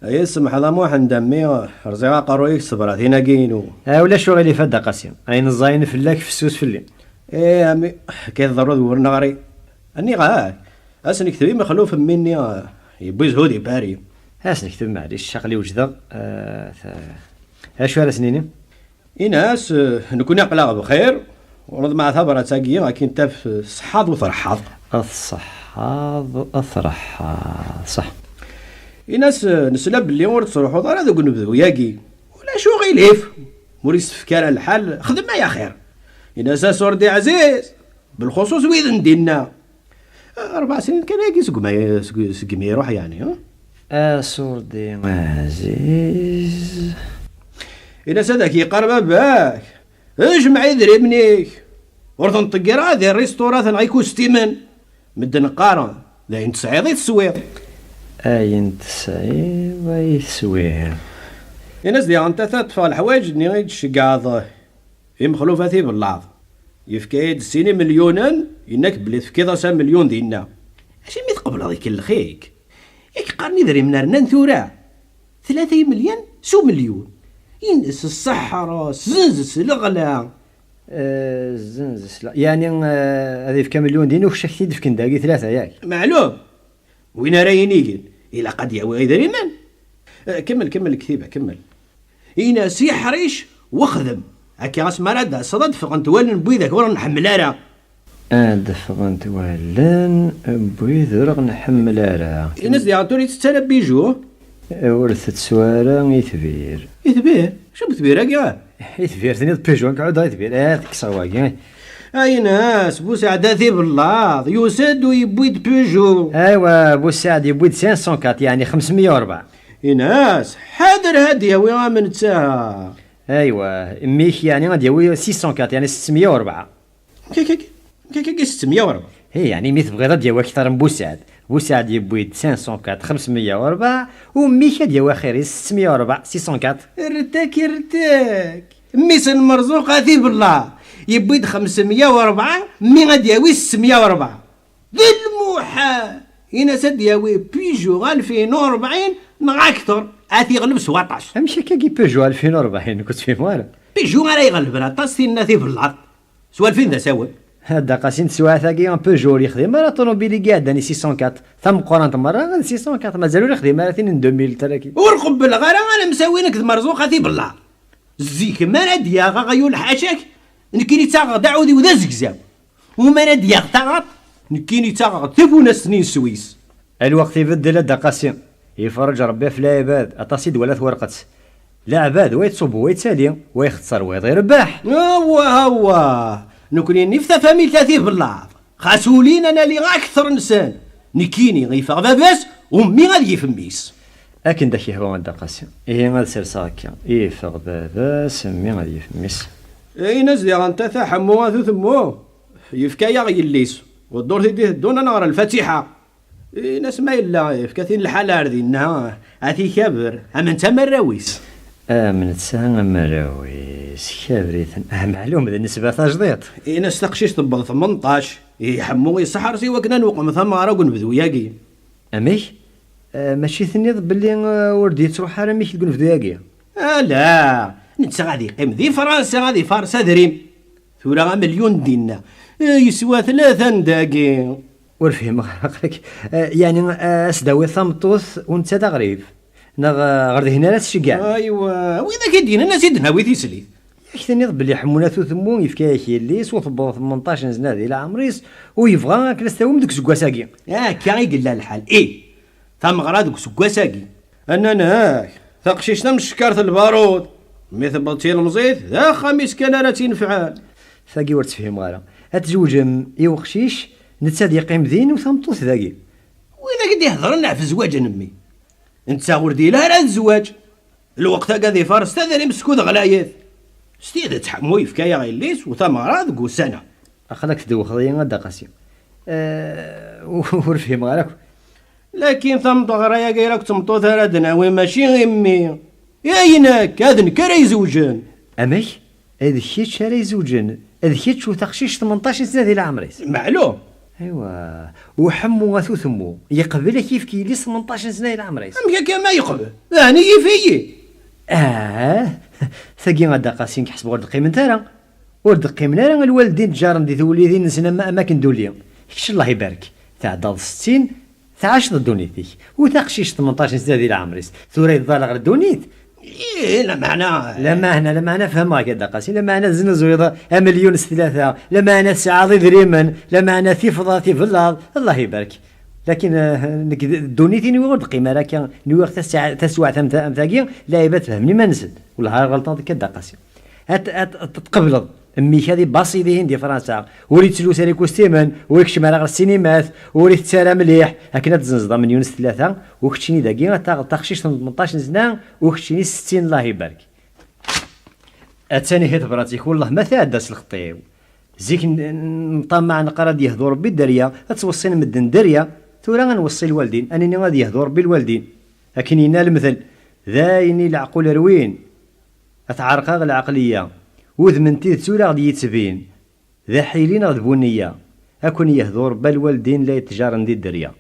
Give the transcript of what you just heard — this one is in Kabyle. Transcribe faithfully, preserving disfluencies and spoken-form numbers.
Ay, semḥeḍ a Muḥend, a mmi, rẓiɣ aqerruy-ik s tebratin-agi-inu. Ah, ulac uɣilif a Dda Qasi. Ayen ẓẓayen fell-ak fessus fell-i. Eh, a mmi, akka i tḍerru d wur neɣri. Aniɣ-ak? Ad s-nekteb i Mexluf mmi-nni, yewwi zzhu di Paris. Ad s-nekteb, maɛlic, aql-i wejdeɣ. Ah, ta-, acu ara s-nini? Ini-as, eh, nekkni aql-aɣ bxir, u neḍmeɛ tabrat-agi akin taf, eh, tṣeḥḥaḍ u treḥḥaḍ. Ad tṣeḥḥaḍ, ad treḥḥaḍ, ṣaḥ. Ini-as, eh, nesla belli ur tettruḥuḍ ara deg unebdu-yagi. Ulac uɣilif, ma ur yessefk ara lḥal, xdem ay axir. Ini-as a Surdi ɛziz, belxuṣuṣ wid n dinna. Rebɛa snin kan ayagi seg ma-, seg, segmi iruḥ, yeɛni, ha? A Surdi ɛziz. Ini-as ad ak-yeqqar baba-k, jmeɛ idrimen-ik. Ur ten-ṭeggireɣ di rrisṭurat neɣ ikustimen. Medden qqaren, d ayen tesɛiḍ i teswiḍ. Ayen tesɛiḍ ay teswiḍ. Ini-as diɣen tata ṭṭfeɣ leḥwayeǧ-nni i d-tceggɛeḍ i Mexluf At Ibellaḍ. Yefka-yi-d sin imelyunen, yenna-k belli tefkiḍ-as amelyun dinna. Acimi tqebleḍ ikellex-ik? Yak qqaren idrimen rnan tura. Tlata imelyan s umelyun. Ines ṣṣeḥra, szenz s leɣla. Eh, szenz s leɣla. Yeɛni, eh, ad yefk amelyun din, ukcak t-id-fken dagi tlata, yak? Meɛlum. Win ara yinigen, ilaq ad yawi idrimen. Eh, kemmel, kemmel lektiba, kemmel. Ini-as iḥric wexdem. Akka asmi ara d-taseḍ ad ffɣent wallen n widak ur nḥemmel ara. Ad ffɣent wallen n wid ur ɣ-nḥemmel ara. Ini-as diɣen ur ittett ara bijou. Ur tettu ara itbir. Itbir? Acu n wetbir-agi? Itbir, tiniḍ Peugeot, nekk ɛudeɣ itbir. Ah, tekkseɣ wagi. Ayen-as, Busaɛd At Ibellaḍ, yusa-d u yewwi-d Peugeot. Aywa, Busaɛd yewwi-d cinq cent quatre, yeɛni xemsmya u rebɛa. Ini-as, ḥader ad yawi am netta. Aywa, mmi-k yeɛni ad yawi six cent quatre, yeɛni settmya u rebɛa. Kikik, kikik, settmya u rebɛa. Hi, yeɛni mi tebɣiḍ ad yawi akteṛ n Busaɛd. Busaɛd yewwi-d cinq cent quatre, xemsmya u rebɛa, u mmi-k ad yawi axir-is settmya u rebɛa, six cent quatre. Rret-ak, rret-ak. Mmi-s n Merzuq At Ibellaḍ yewwi-d xemsmya u rebɛa, mmi ad yawi settmya u rebɛa. D lmuḥal! Ini-as ad d-yawi Peugeot alfin u rebɛin neɣ akter, ad t-iɣleb s waṭas. Amek akkagi Peugeot alfin u rebɛin? Ur k-ttfhimeɣ ara. Peugeot ara iɣelben aṭas tinna tibellaḍ. S walfin d asawen. A Dda Qasi, n teswiɛt-agi Peugeot ur yexdim ara ṭunubil i iɛeddan i six cent quatre. Tameqqrant merra d six cent quatre, mazal ur yexdim ara tin n deux mille tara-ki. Ur qebbleɣ ara ad nemsawi nekk d Merzuq At Ibellaḍ. Zik, mi ara d-yaɣ aɣyul ḥaca-k, nekkini ttaɣeɣ-d aɛudiw d azegzaw. U mi ara d-yaɣ taɣaṭ, nekkini ttaɣeɣ-d tafunast-nni n Swis. A lweqt ibeddel a Dda Qasi, iferreǧ Rebbi ɣef lɛibad, aṭas i d-wala twerqet. Leɛbad, wa yettṣubbu, wa yettali, wa ixeṣṣer, wa irebbeḥ. Awah, awah! Nekkni nif tafamilt At Ibellaḍ. Xas ulin ad nali akteṛ-nsen. Nekkini ifeɣ baba-s, u mmi ad yif mmi-s. Akken d ak-yehwa a Dda Qasi. Ihi ad serseɣ akka. Ifeɣ baba-s, mmi ad yif mmi-s. Ayen-as diɣen tata Ḥemmu at Utemmu, yefka-yaɣ yelli-s. U ddurt i d-iteddun ad nɣer Lfatiḥa. Ini-as ma yella, yefka-t-in lḥal ar dinna, a t-ikaber, am netta am arraw-is. Am netta am arraw-is, kaber-iten. Ah, meɛlum, d nnesba tajdiṭ. Ini-as taqcict tewweḍ tmenṭac, iḥemmu iseḥres i wakken ad nweqqem tameɣra deg unebdu-yagi. Amek? Ah, mačči tenniḍ belli, ah, ur d-yettruḥ ara mmi-k deg unebdu-yagi? Ala, netta ad yeqqim di Fransa, ad ifares adrim. Tura amelyun dinna, eh, yeswa tlata n dagi. Ur fhimeɣ ara, aql-ak, eh, yeɛni, eh, as-d-awiḍ tameṭṭut u netta d aɣrib? Neɣ, eh, ɣer dihin ara tceggeɛ? Aywa, widak i d-yennan as-id-nawi tislit. Yak tenniḍ belli Ḥemmu n At Utemmu yefka-yak yelli-s u tewweḍ tmenṭac n sna di leɛmer-is u yebɣa akken as-tawim deg useggas-agi. Akka i yella lḥal, ih. Tameɣra deg useggas-agi. Nnan-ak, taqcict am tcekkart n lbarud, mi tewweḍ d tilemẓit, d axxam-is kan ara tt-inefɛen. Tagi ur tt-fhimeɣ ara. Ad tzewǧem i uqcic, netta ad yeqqim din u tameṭṭut dagi. Widak i d-iheddren ɣef zzwaǧ n mmi. Netta ur d-yelli ara d zzwaǧ. Lweqt-agi ad ifares tadrimt skud ɣlayet. S tidet, Ḥemmu yefka-yaɣ yelli-s u tameɣra deg ussan-a. Aql-ak tdewxeḍ-iyi a Dda Qasi. Eh, ur fhimeɣ ara akk. Lakin tameɣra-agi ara d tmeṭṭut ara d-nawi, mačči i mmi. I ayen akka, d nekk ara izewǧen. Amek? D kečč ara izewǧen? D kečč u taqcict tmenṭac n sna di leɛmer-is? Meɛlum. Aywa, uḥemmu at utemmu, yeqbel ad k-yefk yelli-s tmenṭac n sna i leɛmer-is. Amek akka ma yeqbel? Ɛni yif-iyi? Ah, tagi a Dda Qasi, nekk ḥesbeɣ ur d-qqiment ara. Ur d-qqimen ara lwaldin ttjaren di tewlidin-nsen am, am akken d uli. Kečč, Allah ibarek, tɛeddaḍ settin, tɛaceḍ ddunit-ik. U taqcict tmenṭac n sna di leɛmer-is, tura yeḍal ɣer ddunit? Ih, lameɛna. Lameɛna, lameɛna fehmeɣ-ak a Dda Qasi, lameɛna teznuzuyeḍ amelyun s tlata, lameɛna tesɛaḍ idrimen, lameɛna tifḍa, tibellaḍ, Allah ibarek. Lakin, eh, nekk d, ddunit-inu ur d-qqim ara akka, nwiɣ taswa-, taswiɛt am ta-, am tagi, lɛibad fehmen iman-nsen. Wellah ar ɣelṭeɣ deg a Dda Qasi. Ad, ad, ad tqebleḍ mmi-k ad ibaṣi dihin di Fransa, ur yettlus ara ikustimen, ur ikeččem ara ɣer ssinimat, ur itett ara mliḥ, akken ad tzenzeḍ amelyun s tlata, u keččini dagi ad taɣeḍ taqcict n tmenṭac n sna, u keččini settin, Allah ibarek. Attan ihi tebrat-ik, wellah ma tɛedda s lxeṭṭ-iw. Zik n, n, nṭamaɛ neqqar ad yehdu Rebbi dderya, ad ttweṣṣin medden dderya, tura ad nweṣṣi lwaldin, ad nini ad yehdu Rebbi lwaldin. Akken yenna lemtel, d ayen i leɛqul rwin, ad tɛerqeɣ lɛeqliya, udem n tidet ur aɣ-d-yettbin, d aḥili neɣ d bu nniya, ad ken-yehdu Rebbi a lwaldin la yettjaren di dderya.